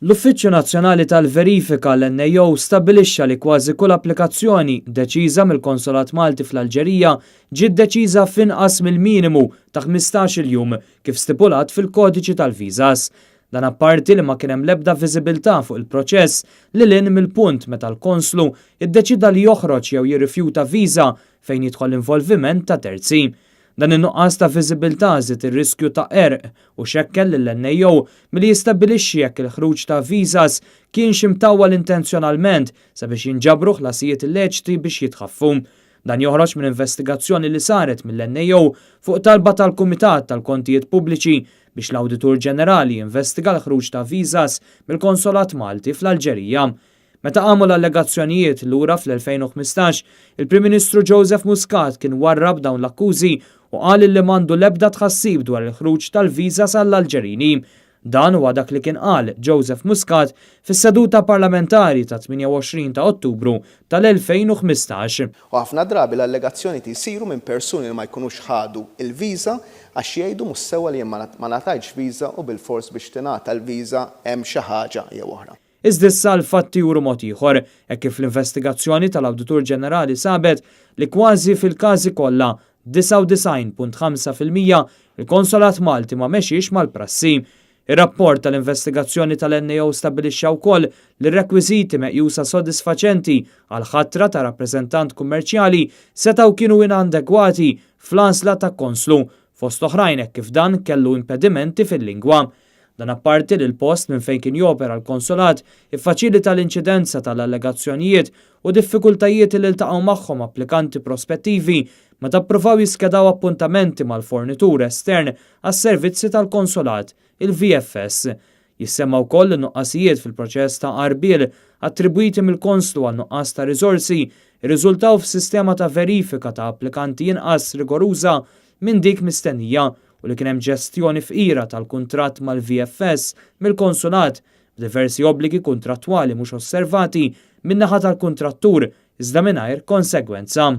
L-Uffiċċju Nazzjonali tal-Verifika, l-NAO, stabbilixxa li kważi kull applikazzjoni deċiża mill-Konsolat Malti fl-Alġerija ġiet deċiża f'inqas mill-minimu ta' 15-il jum kif stipulat fil-Kodiċi tal-Visas. Dan apparti li ma kien hemm l-ebda viżibilità fuq il-proċess lil hinn mill-punt meta l-konslu ddeċieda li joħroġ jew jirrifjuta viża fejn jidħol l-involviment ta' terzi. Dan in-nuqqas ta' viżibilità żied ir-riskju ta' qerq u xekkel lill-NAO milli jistabbilixxi jekk il-ħruġ ta' visas kienx imtawwal intenzjonalment sabiex jinġabru ħlasijiet illeċiti biex jitħaffu. Dan joħroġ minn investigazzjoni li saret mill-NAO fuq talba tal-Kumitat tal-Kontijiet Pubbliċi biex l-Awditur Ġenerali jinvestiga l-ħruġ ta' visas mill-Konsolat Malti fl-Alġerija. Meta qamu l-allegazzjonijiet lura fl-2015, il-Prim Ministru Joseph Muscat kien warrab dawn l-akkużi u qal li m'għandu l-ebda tħassib dwar il-ħruġ tal-visas għall-Alġerini. Dan huwa dak li kien qal Joseph Muscat fis-seduta parlamentari tat-28 ta' Ottubru tal-2015. U ħafna drabi l-allegazzjonijiet jsiru minn persuni li ma jkunux ħadu l-viża għax jgħidu mhux sewwa li jien ma ngħatajtx viża u bilfors biex tingħata l-viża hemm xi ħaġa jew oħra. Iżda issa l-fatti juru mod ieħor, hekk kif l-investigazzjoni tal-Awditur Ġenerali sabet li kważi fil-każi kollha, 99.5%, il-Konsolat Malti ma mexiex mal-prassi. Ir-rapport tal-investigazzjoni tal-NAO stabbilixxa wkoll li r-rekwiżiti meqjusa sodisfaċenti għall-ħatra ta' rappreżentant kummerċjali setgħu kienu inadegwati fl-għażla ta' konslu, fost oħrajn hekk kif dan kellu impedimenti fil-lingwa. Dan apparti li l-post minn fejn kien jopera l-konsolat iffaċilita l-inċidenza tal-allegazzjonijiet u diffikultajiet li ltaqgħu magħhom applikanti prospettivi meta ppruvaw jiskedaw appuntamenti mal-fornitur estern għas-servizzi tal-konsolat, il-VFS. Jissemma wkoll li nuqqasijiet fil-proċess ta' għarbiel attribwiti mill-konslu għal nuqqas ta' riżorsi rriżultaw f'sistema ta' verifika ta' applikanti inqas rigoruża minn dik mistennija u li kien hemm ġestjoni fqira tal-kuntratt mal-VFS mill-konsulat b'diversi obbligi kuntrattwali mhux osservati min-naħa tal-kuntrattur iżda mingħajr konsegwenza.